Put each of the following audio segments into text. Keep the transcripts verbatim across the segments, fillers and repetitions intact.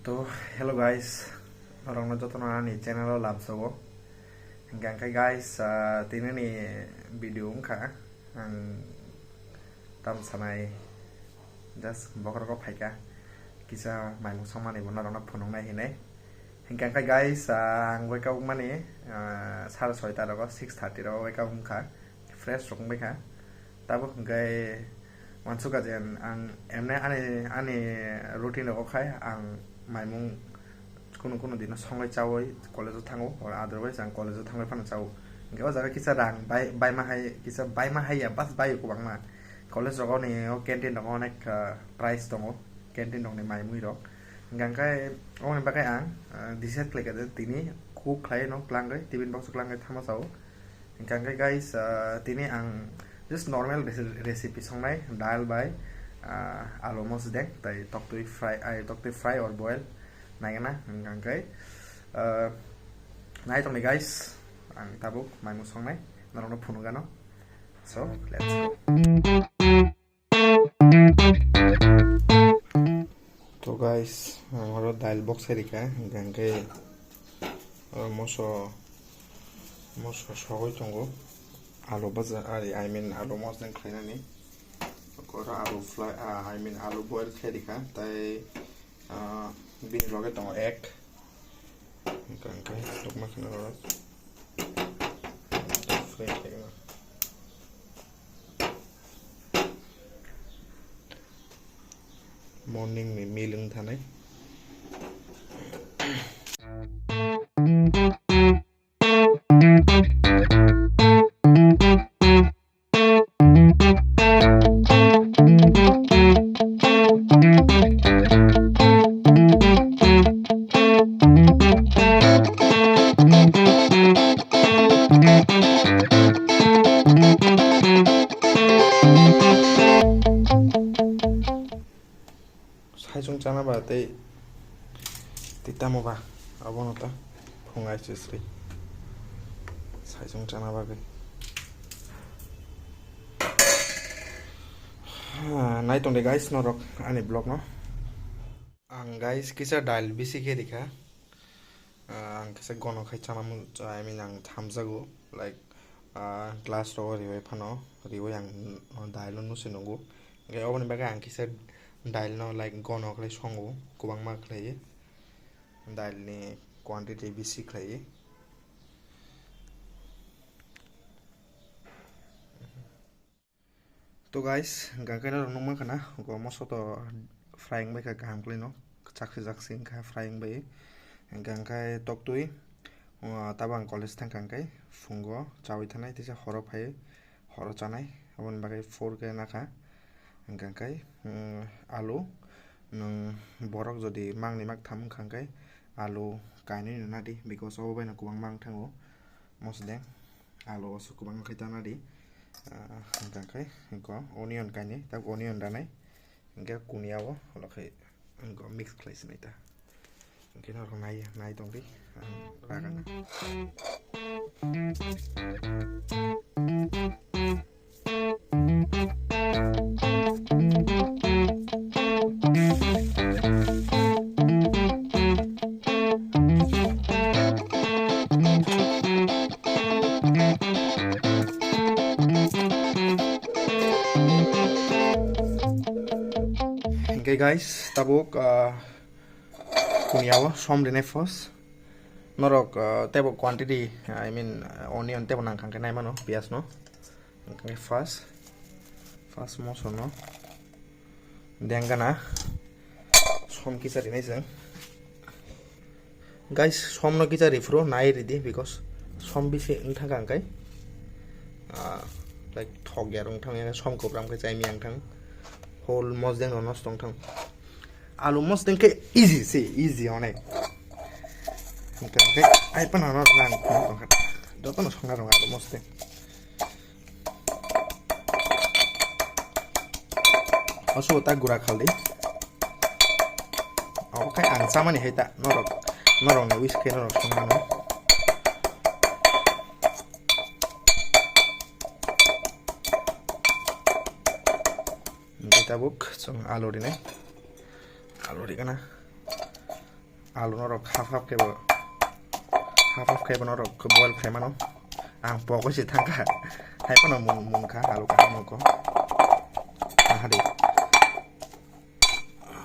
To, hello guys, norokno jotono ani channel o lamsogo. Hingkha khe guys, ah, tinini video wngkha ang tam sanai, just bokhorok phaikha, kisa maimung songmani bo norokno phunuknai hinwi. Hingkha khe guys, ah, ang wake up mani, ah, sare soita rogo, six thirty rogo wake up wngkha, fresh rok wngbaikha. Tabuk hingkhe wansukha je ang emne ani, ani routine rogo khai ang maimung kunu kunu dino songwi chawi college o thango, or otherwise ang college o thangwi phano chawo. Hingkhe o jaga kisa rang bai, baima hai, kisa baima hai ya, bas bai kwbangma. College rogo ni o canteen rogo onek, ah, price tongo, canteen rokni maimui rok. Hingkha khe oboni bagwi ang, ah, decide khlaikha je tini cook khlai no klangwi, tiffin box o klangwi thama chawo. Hingkha khe guys, ah, tini ang just normal reci-, recipe songnai, dal bai, ah, alu mosdeng, tai toktwi fry, ai, toktwi fry or boil naigana, hingkha khe, ah, nai tongni guys, ang tabuk maimung songnai, norokno phunukgano. So, let's go. To guys, ang oro dal box khe rikha, hingkha khe oro moso, moso sogwi tongo, alu baja, ari, I mean, alu mosdeng khlainani, oro alu fry, ah, I mean, alu boil khe rikha, tai, ah, bini loge tongo egg. Hingkha khe tokma kheno rw. Morning ni meal wng thanai. Saichung chana ba tei, tei tamo ba abono ta phung ai se sri saichung chana bagwi. Ha, nai tong de guys, norok ani vlog no. Ang guys kisa dal bisi khe rikha. Ah, ang kisa gono khai chana mu-, I mean, ang thamjago, like, ah, glass rogo ribai phano, ribai ang dailo nusi nungo. Hingkhe oboni bagwi ang kisa dailno, like, gono khlai songo, kwbangma khlaiwi, dailni quantity bisi khlaiwi. To guys, hingkha khe norok nukmankha na, go moso to fry wngbaikha kaham khlaino, chaksi chaksi wngkha fry wngbai. Hingkha khe toktwi, o, tabang college thangkha hingkhe phungo chawi thanai, teisa horo phai, horo chanai, aboni bagwi four khe nakha. Hingkha khe, mm, alu, nwng borok jodi mangni maktham wngkha hingkhe alu kainwi nadi, because obo baino kwbangma wng thango mosdeng. Alu o aswk kwbangma khe tana di, ah, hingkha khe, hingkhe onion kainwi, tak onion ranai, hingkhe kuniya o, ulo khe, hingkhe mix khlai sinai ta. Hingkhe norok nai, nai tong di, ang ragana. Hingkhe guys, tabuk, ah, kuniya o som rinai first. Norok, ah, tebo quantity, I mean, ah, onion tebo nangkha hingkhe naimano, piyaj no. Hingkhe first, first moso no dengana som kisa rinai chwng. Guys, som no kisa riphuru nai ridi, because som bisi wng thangkha hingkhe, ah, like, thok ya rung thang, som kwbram khe chai miyang thang, whole mosdeng no nosto wng thang. Alu mosdeng khe easy se, easy onek. Hingkhe, hingkhe ai phano no nang phano tongkha. Jotono songna rong alu mosdeng. Oso ta gura khaldi. Obo khai ang chamani hai ta norok, norok ni wish khe norok songmano. Hingkhe tabuk chwng alu rinai. Alu rigana. Alu norok half half khe bo, half half khe bo norok boil khai mano. Ang pogwi se thangkha. Hai phano mung, mungkha alu kaham mungkho. Ahadi.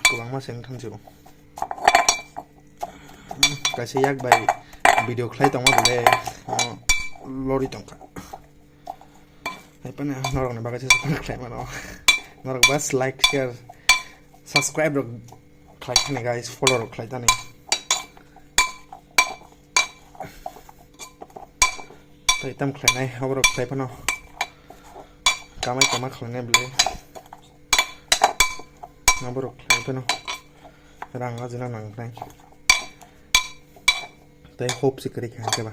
Kwbangma se wng thang sio. Kaisa yak bai video khlai tongma bole, oh, lori tongkha. Hai phano norokni bagwi se support khlai mano. Norok bas like, share, subscribe rok khlai thani guys, follow rok khlai thani. Tei tam khlainai oborok khlai phano kamai tama khlainai bwle. Oborok khlai phano rang ajina nangnai. Tei hope se kwrwi kha hwnkhe ba.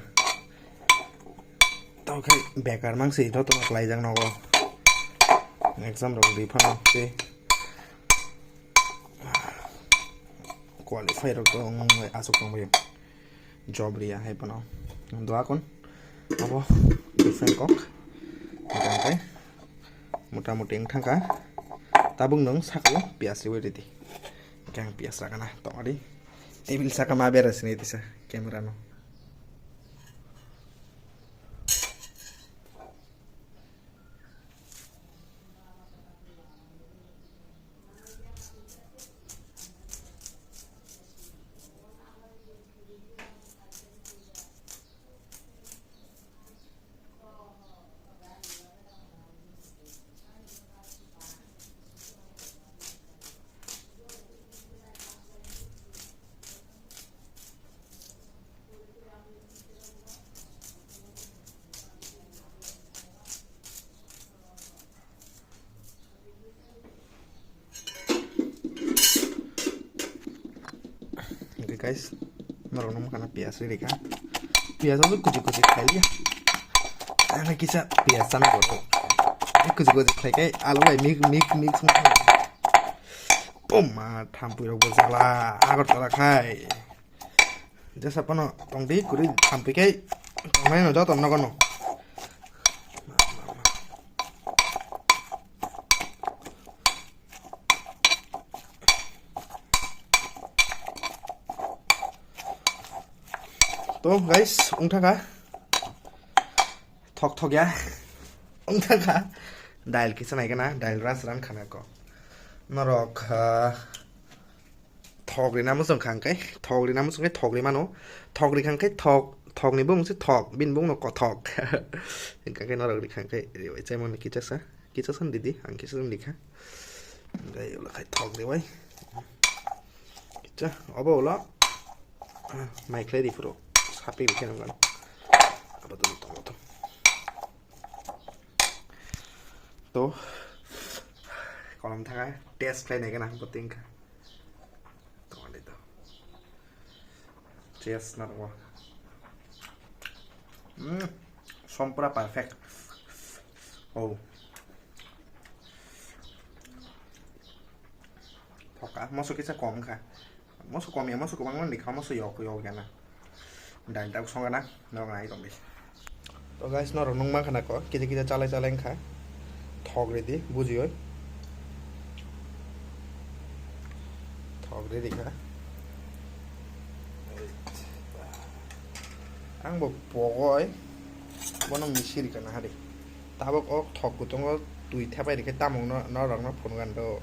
Tamo khe bekar mang se jotono khlaijak nogo. Exam rok ri phano tei qualify rok to wng bai aswk tong bai. Job riya hai phano. Doa kon. Abo different kok. Hwnkhe motamuti wng thangkha. Tabuk nwng saka o piyas riwi ridi. Hwnkhe ang piyas ragana tongmadi. Table saka ma bera sini tisa camera no. Hwnkhe guys, norok nukha na piyas ri rikha. Piyas o kuchi kuchi khlai liya. Ana kisa piyas chana borok. Kuchi kuchi khlai kai alu bai mix mix mix wngkha. Poma thampui rok bo jala Agartala khai. Jesa phano tongdi kwrwi thampui kai tongnai no joto nogo no. To guys, wngthaka thok thok ya. Wngthaka dail kisa nai kana, dail ras ran khana ko. Norok, ah, thok rina muchung khang kai, thok rina muchung kai thok ri mano. Thok ri khang kai thok, thok ni bung se thok, bin bung no kothok. Hingka kai norok ri khang kai, ri bai chai mano kisa sa. Kisa san didi, ang kisa san dikha. Gai ulo khai thok de bai. Kisa, obo ulo. Mai khlai di phuru. Sapi bikhe nang gan. Abo to tong to. To. Kolom thakai test khlai nai gana bo tingkha. Tongani to. Cheers na rwa. Mm. Sompra perfect. Oh. Thoka, moso kisa kom kha. Moso kom ya, moso kom ang ni kha, moso yok yok ya na. Dal tak song na, no ngai tong di. To guys, norok nung mankha na ko, kisa kisa chalai chalai wngkha. Thok ridi, bujioi. Thok ridi kha. Ang bo pogoi, bono misi rikha na hari. Tabok o thok kutungo twi thepai rikhe tamung no, norok no phunukgan do.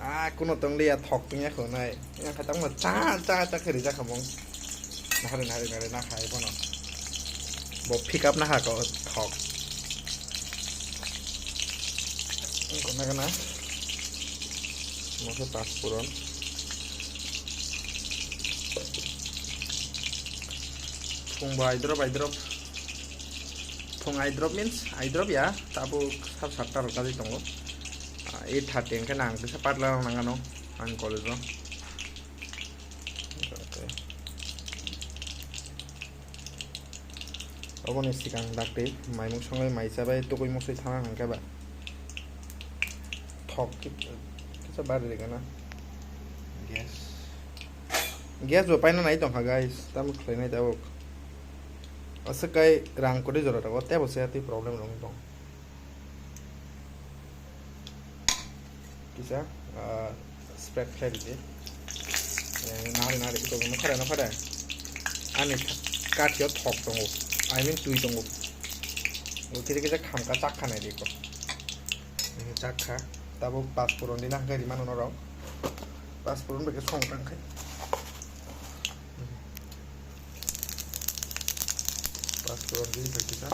Ah, kuno tong liya thok tungya khonai. Yang kha tamo cha cha cha khe rijak khamung. Nahari nahari nahari na khai bono. Bo pick up na ha ko thok. Ko na kana. Mo khe paspuron. Phung bai drop bai drop. Phung I drop means I drop ya, tabuk sab satta rok kajai tongo. Ah, eight thirty hwnkhe nang kisa patla rok nang ano ang college o. Okay. Oboni sikang dakti maimung songlai mai chabai tukui musui thana hwnkhe ba. Thok ki-, kisa bari rega na. Gas. Gas bo paina nai tongkha, guys. Tamo khlai nai tabuk. Asa kai rang kwrwi jora rogo tebo se twi problem rong tong. Kisa, ah, spread khlai ridi. Nari nari khe tongo, nukha de, nukha de. Ani kathio thok tongo, I mean twi tongo. Bo kisa kisa khamkha chakha nai de ko. Chakha, tabuk pasporon dina hwnkhe rimano norok. Pasporon bai khe song tang khai. Pasporon ri bai kisa.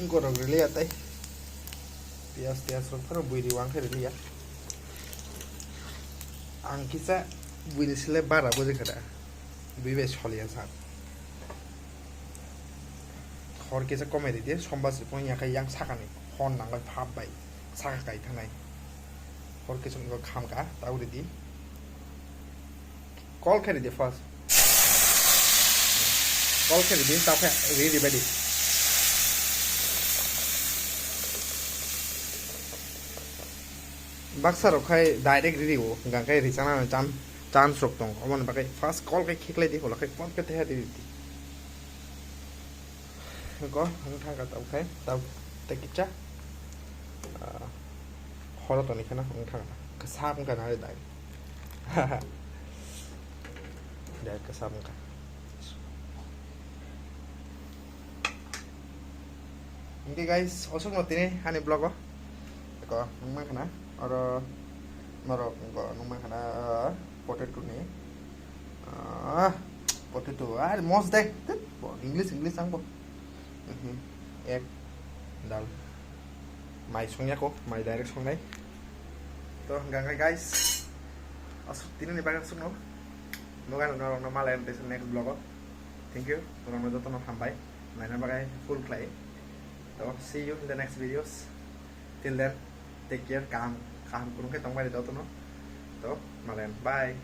Gorok riliya tai. Piyas tiyas rok phano bui riwang khe riliya. Ang kisa buini sile bara bujikha da. Bui bai soliya sa. Hor kisa komai ridi, sombar se phone yakai yang sakani. Hor nangbai phap bai. Saka kai thanai. Hor kisa nungkha khamkha, tau ridi. Call khe ridi first. Call khe ridi, tau khe ridi badi. Baksa rok khai direct ridi o, hwnkha khe richana chan-, chance rok tongo. Omoni bagwi first call khe khiklai di, ulo khe call khe teha ridi. Go, ang thangkha tau khai, tau tei kisa. Ah, horo toni kheno ang thangkha. Kasa wngkha na dai. Dai kasa wngkha. Hingke guys, osok no tini ani vlog o. Ko nungma khana, oro norok ko nungma khana, ah, potato ni. Ah, potato, ah, mos dek. Tet, bo English, English ang bo. Mhm. Ek, dal. Mai songya ko, mai direct songnai. To, hingka khe guys, aswk tini ni bagwi aswk no. Noga no norok no malai next vlog o. Thank you, norok no joto no hambai. Naina bagwi full khlai. To, see you in the next videos. Till then, take care, kaham, kaham kurung khe tongbai joto no. To, malai, bye.